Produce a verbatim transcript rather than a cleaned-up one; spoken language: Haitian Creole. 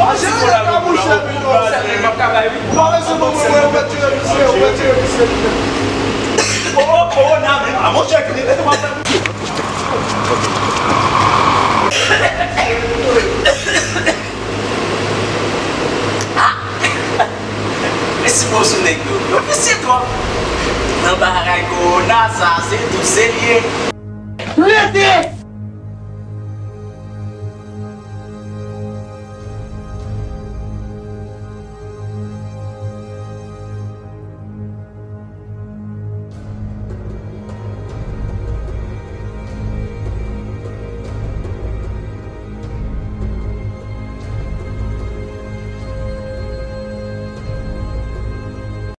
Ou pa bezwen ban mwen, mwen, ou retire misye, ou retire misye. Oh, oh, oh, nan men. Ah, monchè, ki te mwen fè. Mesi pou sou nèg yo. Yo visye twòp. Nan bagay kowona sa, se tou se li ye. Rete!